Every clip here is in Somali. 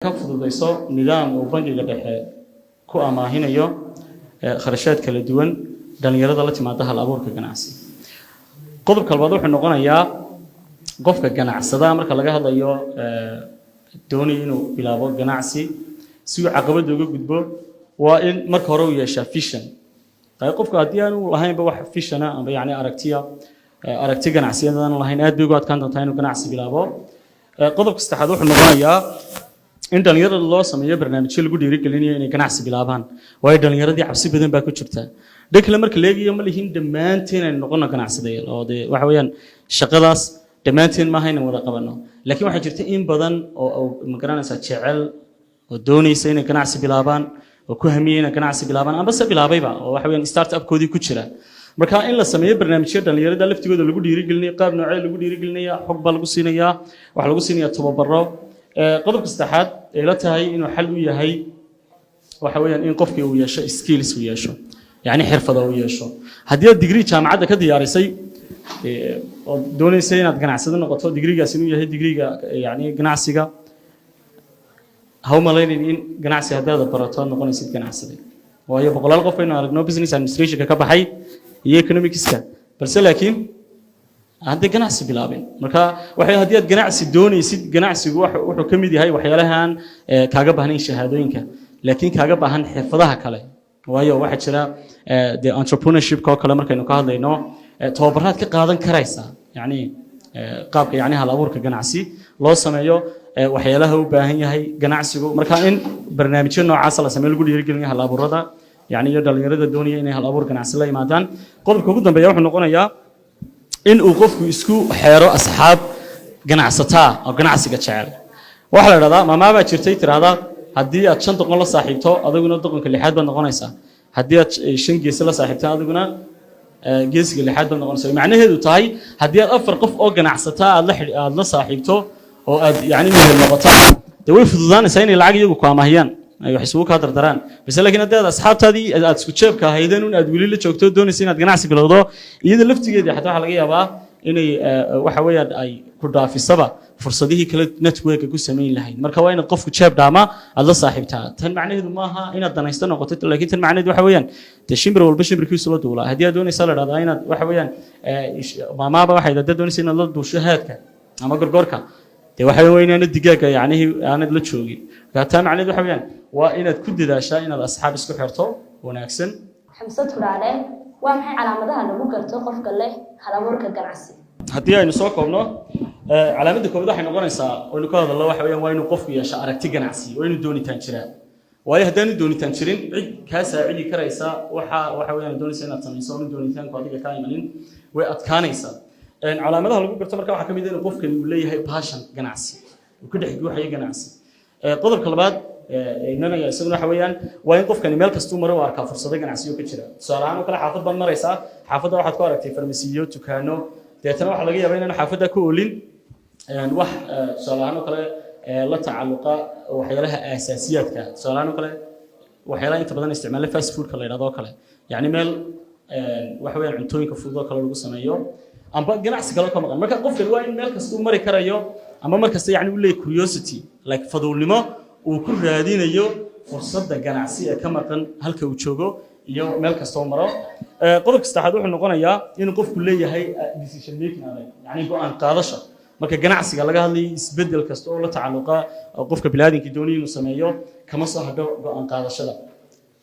Ka fududayso nidaam uu Bangiga Dhexe ku amaahinayo kharashaad kala duwan dhalinyarada la timaada hal abuurka ganacsi. Qodobka labaad wuxuu noqonayaa qofka ganacsada marka laga hadlayo doonayo inuu bilaabo ganacsi, si uu caqabadda uga gudbo waa in marka hore uu yeeshaa vision. Qofku haddii aanu lahaynba wax vision ah amba yacni aragtiya, aragti ganacsiyada aanu lahayn, aad bay ugu adkaan doontaa inuu ganacsi bilaabo. Qodobka saddexaad wuxuu noqonayaa in dhalinyarada loo sameeyo barnaamijyo lagu dhiirigelinayo inay ganacsi bilaabaan, waayo dhalinyaradii cabsi badan baa ku jirta. Dhan kale marka la eegayo, ma lihin dhammaanteen aynu noqono ganacsadayaal, oo dee waxa weeyaan shaqadaas dhammaanteen maaha inaan wada qabanno, laakiin waxaa jirta in badan oo magaranaysaa jecel oo doonaysa inay ganacsi bilaabaan oo ku hamiyey inay ganacsi bilaabaan amba se bilaabayba oo waxa weeyaan start upkoodii ku jira. Marka in la sameeyo barnaamijyo dhalinyarada laftigooda lagu dhiirigelinayo. Qaab noocee lagu dhiirigelinaya? Xog baa lagu siinayaa, waxaa lagu siinayaa tababaro. Qodobka saddexaad ay la tahay inuu xal u yahay waxa weeyaan in qofkii uu yeesho skills, uu yeesho yacni xirfado uu yeesho. Haddii aad digrii jaamacadda ka diyaarisay oo doonaysay inaad ganacsado noqoto, digrigaas inuu yahay digriga yacni ganacsiga, ha u malaynin in ganacsi haddaad barato aad noqonaysid ganacsade, waayo boqolaal qof aynu aragno business administrationka ka baxay iyo economicska, balse laakiin hadday ganacsi bilaabin. Marka waxay haddii aad ganacsi doonaysid, ganacsigu wuxuu ka mid yahay waxyaalahan kaaga baahnayn shahaadooyinka, laakiin kaaga baahan xirfadaha kale, waayo waxaa jira dee entrepreneurshipka oo kale markaynu ka hadlayno, tababaraad ka qaadan karaysaa, yacni qaabka yacni hal abuurka ganacsi loo sameeyo, waxyaalaha u baahan yahay ganacsigu. Marka in barnaamijyo noocaasa la sameeyo lagu dhiirigelinayo hal abuurada yacni iyo dhalinyarada doonaya inay hal abuur ganacsi la yimaadaan. Qodobka ugu dambeeya wuxuu noqonayaa in uu qofku isku xeero asxaab ganacsataa oo ganacsiga jecel. Waxaa la idhahdaa, maamaa baa jirtay tiraahdaa, haddii aad shan doqon la saaxiibto, adiguna doqonka lixaad baad noqonaysaa. Haddii aad shan geesi la saaxiibto, adiguna geesiga lixaad baad noqonaysaa. Macnaheedu tahay haddii aad afar qof oo ganacsataa aad la saaxiibto oo aad yacni mehel noqotaan, dee way fududaanaysaa inay lacag iyagu ku amaahiyaan, ay wax isugu kaa dardaraan. Base laakiin haddii aad asxaabtaadii aad isku jeebka ahaydeen un aad weli la joogto, doonaysa inaad ganacsi bilowdo, iyada laftigeedii xataa waxaa laga yaabaa inay waxa weeyaan ay ku dhaafisaba fursadihii kale networka ku samayn lahayd. Marka waa inaad qofku jeeb dhaama aad la saaxiibtaa. Tan macnaheedu maaha inaad danaysto noqoto, laakiin tan macnaheedu waxa weeyaan dee shimbir walba shimbirkiisu la duulaa. Haddii aad doonaysa, la dhahdaa, inaad waxa weeyaan maamaaba waxay haddaad doonaysa inaad la duusho haadka ama gorgorka, dee waxa weeyaan waa inaanad digaaga yacnihii aanad la joogin. Marka taa macnaheedu waxa weeyaan waa inaad ku dadaashaa inaad asxaab isku xirto wanaagsan. Xamse Turaale, waa maxay calaamadaha lagu garto qofka leh halabuurka ganacsi? Haddii aynu soo koobno, calaamadda koowaad waxay noqonaysaa aynu ka hadalno waxa weeyaan waa inuu qofku yeesho aragti ganacsi, waa inuu doonitaan jiraa, waayo haddaanu doonitaan jirin, cid kaa saacidi karaysa waxa weeyaan doonaysa inaad samayso oonu doonitaanku adiga kaa imanin, way adkaanaysaa. Calaamadaha lagu garto marka waxaa ka mid ah inuu qofkani uu leeyahay passion ganacsi, uu ka dhex guuxayo ganacsi. Qodobka labaad imanaya isaguna waxa weeyaan waa in qofkani meel kastuu maro u arkaa fursado ganacsiyo ka jira. Tusaale ahaan oo kale, xaafad baad maraysaa, xaafadda waxaad ku aragtay farmasiyo, dukaano, deetana waxaa laga yaabaa inaan xaafadda ku oolin wax tusaale ahaan oo kale la tacalluqa waxyaalaha aasaasiyaadka, tusaale ahaan oo kale waxyaalaha inta badan isticmaala fast foodka la yidhahdo oo kale, yacni meel waxa weeyaan cuntooyinka fudud oo kale lagu sameeyo amba ganacsi kale ka maqan. Marka qofkani waa in meel kastuu mari karayo ama mar kasta yacni u leeyahay curiosity, like faduulnimo uu ku raadinayo fursadda ganacsi ee ka maqan halka uu joogo iyo meel kastoo maro. Qodobka saddexaad wuxuu noqonayaa inuu qofku leeyahay decision making adag, yacni go'aan qaadasho. Marka ganacsiga laga hadlayo, isbedel kasta oo la tacalluqa oo qofka biniaadamkii doonaya inuu sameeyo, kama soo hadho go'aan qaadashada.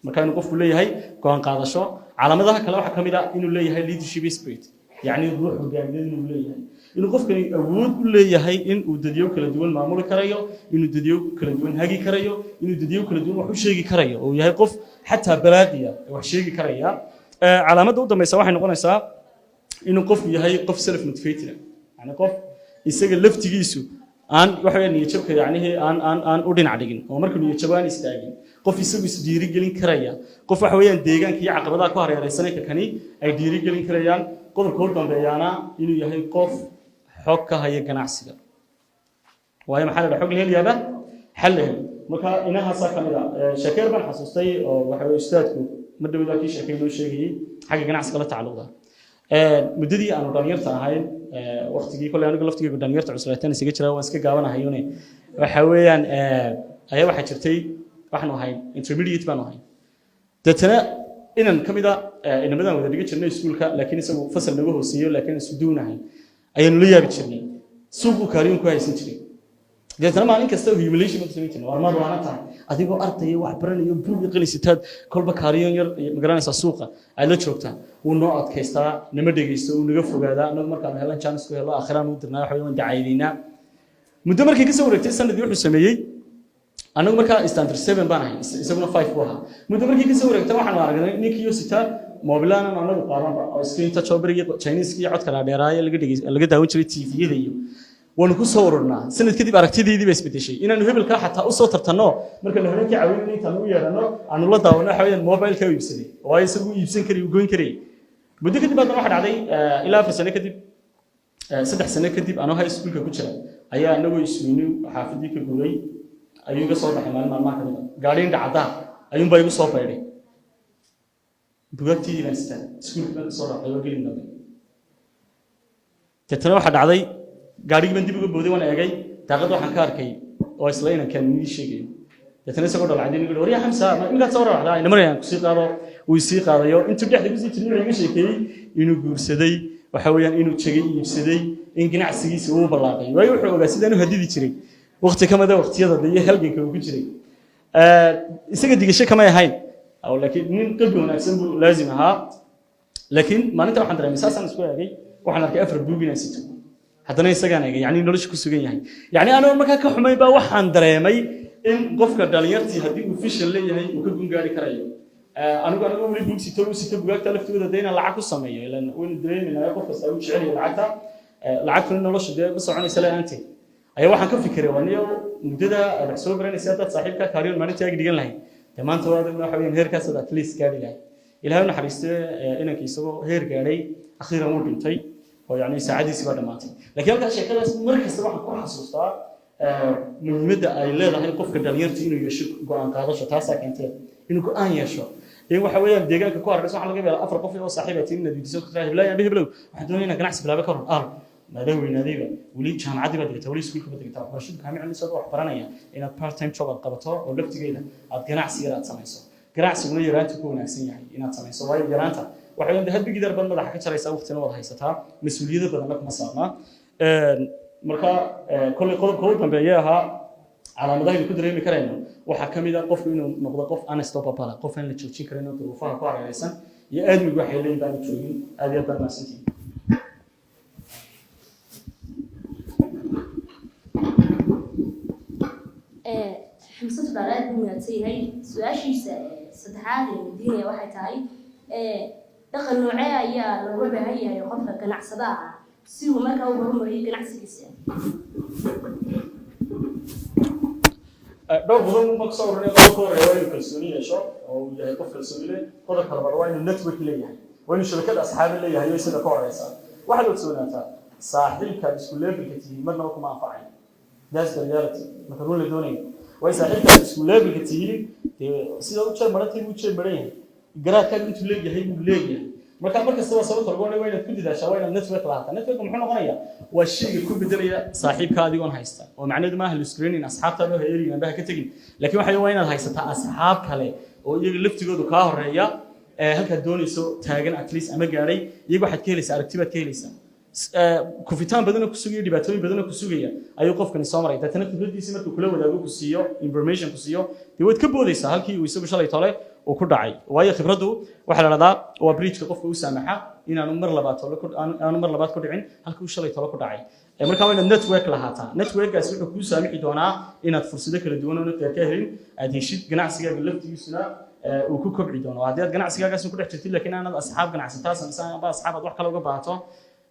Marka inuu qofku leeyahay go'aan qaadasho. Calaamadaha kale waxaa ka mid ah inuu leeyahay leadership spirit, yacni ruux hogaamiyeed inuu leeyahay, inuu qofkani awood u leeyahay in uu dadyo kala duwan maamuli karayo, inuu dadyo kala duwan hagi karayo, inuu dadyo kala duwan wax u sheegi karayo, oo yahay qof xataa balaaqiya wax sheegi karaya. Calaamadda u dambaysa waxay noqonaysaa inuu qofku yahay qof self motivated, yani qof isaga laftigiisu aan waxa weeye niyadjabka yacnihii aan u dhinac dhigin, oo markuu niyadjabo aan istaagin, qof isagu is dhiirigelin karaya, qof waxa weeyaan deegaanka iyo caqabadaha ku hareeraysanay kani ay dhiirigelin karayaan. Qodobka u dambeeyaana inuu yahay qof xog ka haya ganacsiga, waayo maxaa la dhaha, xog la helayaaba xal la helo. Marka inahaasaa ka mid a. Sheekeer baan xasuustay oo waxa weye ustaadku ma dhowdaa kii sheekay noo sheegayey xagga ganacsiga la tacalluqda. Muddadii aanu dhalinyarta ahayn, waqtigii kolley anigu laftigeygu dhalinyarta cuslaataan isaga jira, waan iska gaabanahayune, waxa weeyaan Ayaa waxaa jirtay, waxaanu ahayn intermediate baanu ahayn. Deetana inan ka mid a inamadan wada dhigan jirnay iskuulka, laakiin isagu fasal naga hooseeyo, laakiin isku duunahay, ayaanu la yaabi jirnay suuqu kaariyoon ku haysan jiray. Deetana maalin kasta humiliation baan ku samayn jirnay: "War maad waana tahay adigoo ardaya, wax baranayo, buug qalisitaad, kolba kaariyoon yar magaranaysaa suuqa aad la joogtaa." Wuu noo adkaystaa, nama dhegeysto, wuu naga fogaadaa. Anagu markaanu helan chance ku helo, aakhiraan u dirnaa, waxa waan dacaynaynaa. Muddo markii kasoo wareegtay sanadii, wuxuu sameeyey, anagu markaa standard 7 baan ahay, isaguna 5 buu ahaa. Muddo markii kasoo wareegtay, waxaanu aragnay ninkiiyo sitaa moobilaanan anagu qaadanba oo screen touch oo berigii Chinese-kii codka dhaadheeraaye laga dhegey laga daawan jiray TV-yada iyo waanu ku soo ururnaa. Sanad kadib aragtideydii baa isbedeshay, inaanu hebelkaa xataa usoo tartanno marka la habeenkii caawinayna intaan u yeedhanno aanu la daawano. Waxa weeyaan mobileka u iibsaday, waayo isagu u iibsan karayay, u goyn karayay. Muddo kadib haddana waxa dhacday, ilaa 4 sano kadib, 3 sano kadib, anoo high schoolka ku jira, ayaa anagoo isweyni xaafadii ka guuray ayuu iga soo baxay maalin maalmaha kamid a. Gaadhi indha caddaa ayuunbaa igu soo baydhay. Bugaagtiidii baan sitaa, iskuulkii baan kasoo raacay, waa gelin dambe. Deetana waxaa dhacday, gaadhigii baan dib uga booday, waan eegay daaqadda, waxaan ka arkay oo isla inankaan inii sheegayo. Deetana isagoo dhalacday nigu: "Waryaa Xamsa, iminkaad soo raacdaa, inamarayaan kusii qaado." Wuu isii qaadayo. Intuu dhexda kusii jiray wuxuu iga sheekeeyey inuu guursaday, waxa weeyaan inuu jegay iibsaday, in ganacsigiisa uu ballaaqay, waayo wuxuu ogaa sidaan u hadidi jiray waqti ka mida waqtiyada de iyo halganka uu ku jiray. Isaga digasho kamay ahayn, laakiin nin qalbi wanaagsan buu laazim ahaa. Laakiin maalinta waxaan dareemay, saasaan isku eegay, waxaan arkay afar buug inaan sito. Haddana isagaan eegay, yacni nolosha ku sugan yahay, yacni anoo markaa ka xumayn baa waxaan dareemay in qofka dhalinyartii haddii uu vision leeyahay uu ka gun gaari karayo. Anigu weli buug sito, uu sito bugaagta laftooda dee inaan lacag ku sameeyo, ilan waynu dareemaynaa qof kasta uu jecel yahay lacagta. Lacagtuna nolosha dee ma soconaysa la-aanteed. Ayaa waxaan ka fikiray, waa niyo muddada aad wax soo baranaysa, haddaad saaxiibka kaariyoon maalintii ag dhigan lahayd, dee maanta waa adigna waxa weeyaan heerkaas aad at least gaari lahayd. Ilaahay u naxariiste, inankii isagoo heer gaadhay akhiiran wuu dhintay, oo yacni saacadiisii baa dhammaatay. Laakiin halkaas sheekadaas mar kasta waxaan ku xasuustaa muhiimadda ay leedahay qofka dhalinyarta inuu yeesho go'aan qaadasho. Taasaa keentee inuu go'aan yeesho in waxa weeyaan deegaanka ku haraysa. Waxaa laga yaabaa afar qof oo saaxiib ah tiin inaad weydiiso, "Heblaay amba heblow, waxaan doonaya inaan ganacsi bilaabo, ka hor aal maadaama weynaadayba, weli jaamacaddii baad dhigataa, weli iskuulka baad dhigataa, waxbarashadu kaama celinayso adoo wax baranaya inaad part time job aad qabato oo laftigeeda aad ganacsi yar aad samayso." Ganacsiguna yaraanta ku wanaagsan yahay inaad samayso, waayo yaraanta waxa weeyaan hadbi gidaar baad madaxa ka jaraysaa, waqtina waad haysataa, mas-uuliyado badanna kuma saarnaa. Marka kolley qodobka ugu dambeeya ahaa calaamadaha ku dareemi karayno waxaa ka mid ah qofku inuu noqdo qof unstoppable, qof aan la joojin karin oo duruufaha ku hareeraysan iyo aadmigu waxay leeyihin baanu joogin. Aad iyo aad baad mahadsantihiin. Xamse Tudaale aad buu mahadsan yahay. Su-aashiisa saddexaad ee weydiinaya waxay tahay: dhaqan noocee ayaa looga baahan yahay qofka ganacsadaha ah si uu markaa u horumariyo ganacsigiisa? Dhowr qodob ma kusoo ururinay. Qodobka horeeya waa inuu kalsooni yeesho oo uu yahay qof kalsooni leh. Qodobka labaad waa inuu network leeyahay, waa inuu shabakad asxaabi leeyahay oo isaga ka horeysa. Waxaad ogsoonaataa saaxiibkaad isku levelka tihiin marnaba kuma anfacayo. That's the reality. Marka run la doonayo, way saaxiibkaad isku levelka tihiin dee sida u jeer marantii buu jeer maran yahay, garaadkaaga intuu leegyahay buu leegyahay. Marka mar kastaba sababta lagu odhanaya waa inaad ku dadaashaa, waa inaad network lahaataa. Network muxuu noqonayaa? Waa shayga ku bedelaya saaxiibka adigoon haysta, oo macnaheedu maaha lusgreenin asxaabtaada ha erigin amba ha ka tegin, laakiin waxa waa inaad haysataa asxaab kale oo iyaga laftigoodu kaa horeeya ee halkaad doonayso taagan at least ama gaadhay. Iyaga waxaad ka helaysaa aragti baad ka helaysaa. Kufitaan badanoo ku sugaya, dhibaatooyin badanoo ku sugaya ayuu qofkani soo maray. Deetana khibradiisii markuu kula wadaago, ku siiyo information ku siiyo, dee waad ka boodaysaa halkii uu isagu shalay tole uu ku dhacay, waayo khibraddu waxaa la dhahdaa waa bridgeka qofka u saamaxa inaanu mar labaad tole aanu mar labaad ku dhicin halkii uu shalay tole ku dhacay. Markaa waa inaad network lahaataa. Networkgaasi wuxuu kuu saamixi doonaa inaad fursado kala duwan oo qeyr ka helin aad heshid, ganacsigaaga laftigiisuna uu ku kobci doono. Haddii aad ganacsigaagaas ku dhex jirtid laakiin aanad asxaab ganacsataa samaysan amba asxaab aad wax kale uga baahato,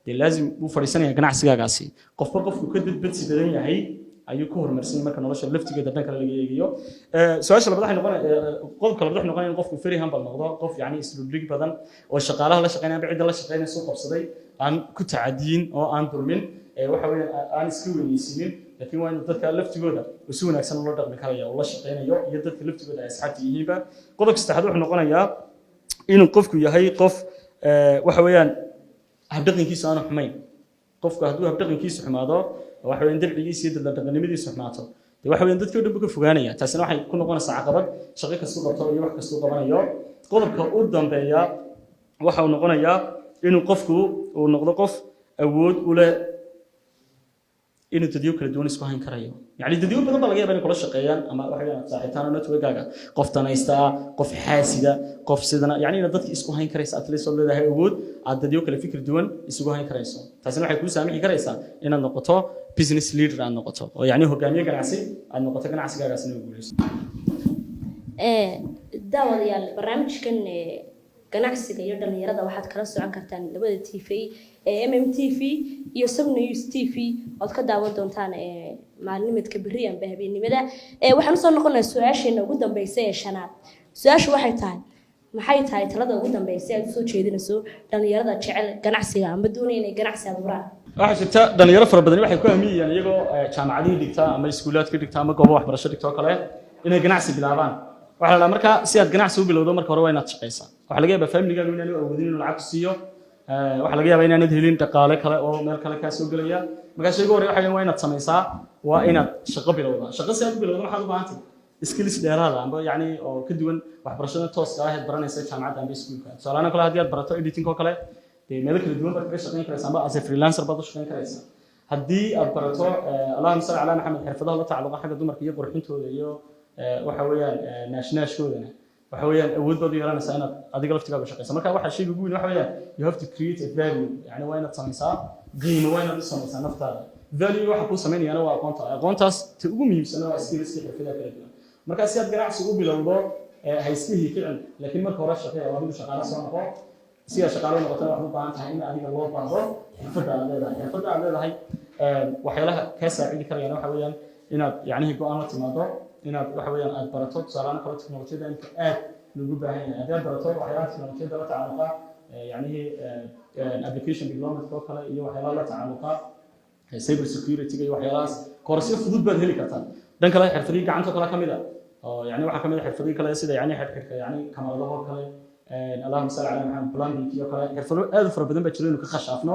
dee laazim wuu fadhiisanaya ganacsigaagaasi. Qofba qofku ka dadbadsi badan yahay ayuu ku horumarsan yahay marka nolosha laftigeeda dhan kale laga eegayo. Su-aasha labaad waxay noqonay, qodobka labaad waxay noqonaya in qofku very humble noqdo, qof yacni isdhudhig badan oo shaqaalaha la shaqeynaya amba cidda la shaqeynaya soo qabsaday aan ku tacadiyin oo aan dulmin, waxa weeyaan aan iska weyneysiinin, laakiin waa inuu dadka laftigooda uu si wanaagsan ula dhaqmi karaya oo la shaqeynayo iyo dadka laftigooda ay asxaabta yihiinba. Qodobka saddexaad wuxuu noqonayaa inuu qofku yahay qof waxa weeyaan habdhaqankiisu aanu xumayn. Qofku hadduu habdhaqankiisu xumaado, waxa weeyaan dabcigiisa iyo dadla dhaqannimadiisu xumaato, Dee waxa weeyaan dadkii o dhan buu ka fogaanaya. Taasina waxay ku noqonaysaa caqabad shaqo kastuu qabto iyo wax kastuu qabanayo. Qodobka u dambeeya waxa uu noqonayaa inuu qofku uu noqdo qof awood u leh inuu dadyo kala duwan isku hayn karayo. Yacni dadyo badan baa laga yaabaa inay kula shaqeeyaan ama waxa weeyaan saaxiibtaan oo networkaaga, qof danaysta ah, qof xaasida, qof sidana. Yacni inaad dadka isku hayn karayso, at least ood leedahay awood aad dadyo kala fikir duwan isugu hayn karayso. Taasina waxay kuu saamixi karaysaa inaad noqoto business leader, aad noqoto oo yacni hogaamiye ganacsi aad noqoto, ganacsigaagaasina uu guuleyso. Daawadayaal, barnaamijkan ganacsiga iyo dhalinyarada waxaad kala socon kartaan labada TV ee MMTV iyo Sub News TV, ood ka daawan doontaan maalinimadka berri amba habeennimada. Waxaan usoo noqonayaa su-aasheena ugu dambeysa ee shanaad. Su-aashu waxay tahay: maxay tahay talada ugu dambeysa aad usoo jeedinayso dhalinyarada jecel ganacsiga amba doonaya inay ganacsi abuuraan? Waxaa jirta dhalinyaro fara badani waxay ku aamiyayaan iyagoo jaamacadihii dhigta ama iskuulaadka dhigta ama goobo waxbarasho dhigta oo kale inay ganacsi bilaabaan. Waxaa la dhahaa, marka si aad ganacsi u bilowdo, marka hore waa inaad shaqaysaa. Waxaa laga yaabaa familigaagu inaanu awoodin inuu lacag ku siiyo. Waxaa laga yaabaa inaanad helin dhaqaale kale oo meel kale kaa soo gelaya. Markaa shayga hore waxa waa inaad samaysaa, waa inaad shaqo bilowdaa. Shaqo si aad u bilowdo, maxaad u baahantay? Skills dheeraada amba yacni oo ka duwan waxbarashada tooska ah eed baranaysa jaamacadda amba iskuulka. Tusaalahaan kale, haddii aad barato editing oo kale, dee meelo kala duwan baad kaga shaqayn karaysaa, amba as a freelancer baad u shaqayn karaysaa. Haddii aad barato, allahuma salli calaa Maxamed, xirfadaha la tacalluqa xagga dumarka iyo qurxintooda iyo waxa weeyaan naashnaashkoodana, waxa weeyaan awood baad u yeelanaysaa inaad adiga laftigaaga shaqaysa. Marka waxa shayga ugu weyn waxa weeyaan you have to create a value. Yani waa inaad samaysaa qiimo, waa inaad u samaysaa naftaada value. Waxa kuu samaynayaana waa aqoonta. Aqoontaas ta ugu muhiimsan waa skillska, xirfadaha kala duwan. Marka si aad ganacsi u bilowdo, ha iska hiikicin, laakiin marka hore shaqee oo adigu shaqaale soo noqo. Si aad shaqaale u noqotana, waxaad u baahan tahay in adiga loo baahdo xirfadda aad leedahay. Xirfadda aad leedahay waxyaalaha kaa saacidi karayaan waxa weeyaan inaad yacnihii go-aan la timaado, inaad waxa weeyaan aad barato. Tusaalahaan kale, teknolojiyadda inta aad loogu baahan yahay, haddii aad barato waxyaalaha teknolojiyadda la tacalluqa, yacnihii application development oo kale iyo waxyaalaha la tacalluqa cyber security iyo waxyaalahaas, koorasyo fudud baad heli kartaa. Dhan kale, xirfadihii gacanta kale ka mid a oo yani waxaa kamid a xirfadihii kale sida yani xirxidhka, yani kamaradahoo kale, allahuma salli calaa Maxamed, plumbing iyo kale. Xirfado aad u fara badan baa jiro inuu ka khashaafno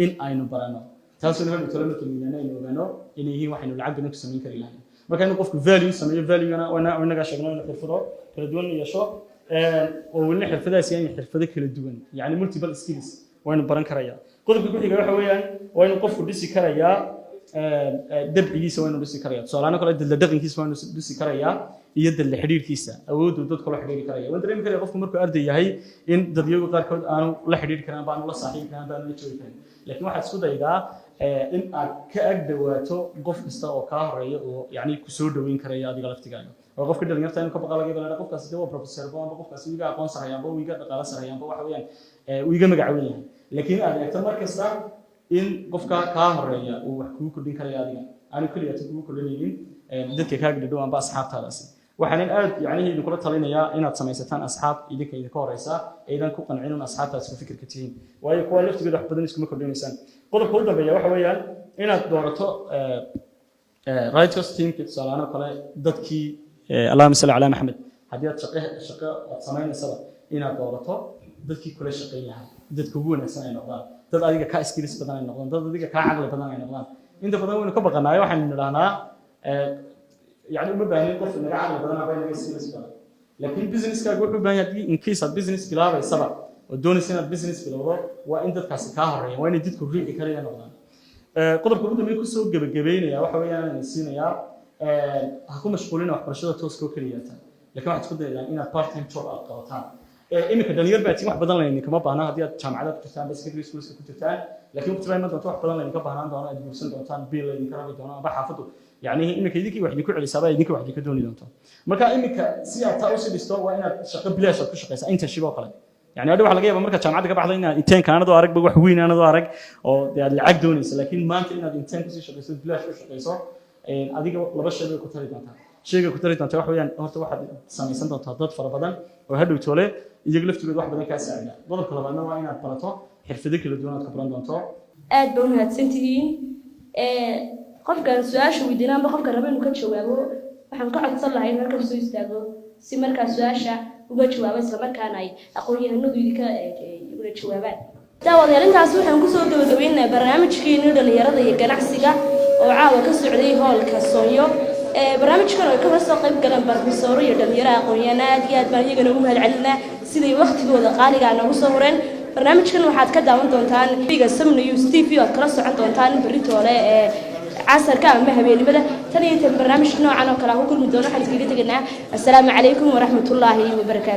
in aynu barano, taasuna hadhow talo markaynu weynaano aynu ogaano inay yihiin waxaynu lacag badan ku samayn kari lahayn. Marka inuu qofku value sameeyo, valuegana waa inagaa sheegno, inuu xirfado kala duwan yeesho, oo welina xirfadahaas yahay xirfado kala duwan, yani multiple skills waynu baran karayaa. Qodobka ku xiga waxa weeyaan waa inuu qofku dhisi karayaa dabcigiisa, waa inuu dhisi karayaa. Tusaalahaan kale, dadla dhaqankiisa waa inuu dhisi karayaa iyo dadla xidhiidhkiisa, awooduu dadka la xidhiidhi karaya. Waan dareemi karaya qofku markuu arday yahay in dadyagu qaarkood aanu la xidhiidhi karin, amba aanu la saaxiibi karin, amba aanu la joogi karin, laakiin waxaad isku daydaa in aad ka ag dhawaato qof kasta oo kaa horeeya oo yacni ku soo dhaweyn karaya adiga laftigaaga. Oo qofka dhalinyarta inuu ka baqa laga yaaba qofkaasi dee waa professor ba, amba qofkaasi uu iga aqoon sarreeya, amba uu iga dhaqaalo sarreeya, amba waxa weeyaan uu iga magacawen yahay. Laakiin aad eegto mar kasta in qofka kaa horeeya uu wax kugu kordhin karaya adiga, aanu keliya ta kugu kordhinaynin dadka kaaga dhadhow amba asxaabtaadaasi. Waxaanan aad yacnihii idinkula talinayaa inaad samaysataan asxaab idinka idinka horeysa, aydan ku qancin un asxaabtaas ku fikirka tihiin, waayo kuwa laftigooda wax badan iskuma kordhinaysaan. Qodobka u dambeeya waxa weeyaan inaad doorato right teamki. Tusaalahaan oo kale, dadkii, allahuma salli calaa Maxamed, haddii aad shaqo shaqo aad samaynaysaa, inaad doorato dadkii kula shaqayn lahaa, dadka ugu wanaagsan ay noqdaan, dad adiga kaa skills badan ay noqdaan, dad adiga kaa caqli badan ay noqdaan. Inta badan waynu ka baqanaayo, waxaynu nidhahnaa yani uma baahnin qof inaga caqli badan aba inaga skills badan. Laakiin businesskaaga wuxuu u baahan yahay, haddii in case aad business bilaabaysaba oo doonaysa inaad business bilowdo, waa in dadkaasi kaa horeeyaan, waa inay dadku riixi karaya noqdaan. Qodobka ugu dambeeya kusoo gebagabeynaya waxa weeyaan inaan siinayaa: ha ku mashquulina waxbarashada tooska oo keliyata, laakiin waxaad isku daydaan inaad part time job aad qabataan. Iminka dhalinyar baa tiin, wax badan laydinkama baahna haddii aad jaamacadaad ku jirtaan amba secondary schoolska ku jirtaan, laakiin waqti baa iman doonta wax badan laydinka baahnaan doono, aad guursan doontaan, biil laydinka rabi doono, amba xaafaddu yacni iminka idinkii wax idinku celisaaba idinka wax idinka dooni doonto. Marka iminka si aad taa usii dhisto, waa inaad shaqo bilaash aad ku shaqaysaa, internship oo kale. Yani hadhow waxa laga yaabaa markaad jaamacadda ka baxdo inaad internka aanad u aragba wax weyn aanad u arag oo dee aad lacag doonaysa, laakiin maanta inaad intern kusii shaqayso, bilaash u shaqayso, adiga laba shay bay ku tari doontaa. Shayga ku tari doontaa waxa weeyaan, horta waxaad samaysan doontaa dad fara badan oo hadhow toole iyaga laftigooda wax badan kaa saacida. Qodobka labaadna waa inaad barato xirfado kala duwan aad ka baran doonto. Aad ba u mahadsantihiin. Qofkan su-aasha weydiina amba qofka raba inuu ka jawaabo, waxaan ka codsan lahay in halkan soo istaago si markaa su-aasha uga jawaabo, islamarkaana ay aqoon-yahanadu idinka ula jawaabaan. Daawadayaal, intaas waxaan kusoo gabagabaynaynaa barnaamijkeenu dhalinyarada iyo ganacsiga oo caawa ka socday hoolka Soonyo. Barnaamijkan oo ay kaga soo qayb galeen barofesoro iyo dhalinyaro aqoon-yahan, aad iyo aad baan iyagana ugu mahad celinaa siday waktigooda qaaligaa noogu soo hureen. Barnaamijkan waxaad ka daawan doontaan ga Som News TV oad kala socon doontaan beritoole ee casarka ama habeenimada. Tan iyo tan barnaamij noocan oo kale aan ku kulmi doono, waxaan iskaga teganaa assalaamu calaykum waraxmatullaahi wabarakaatu.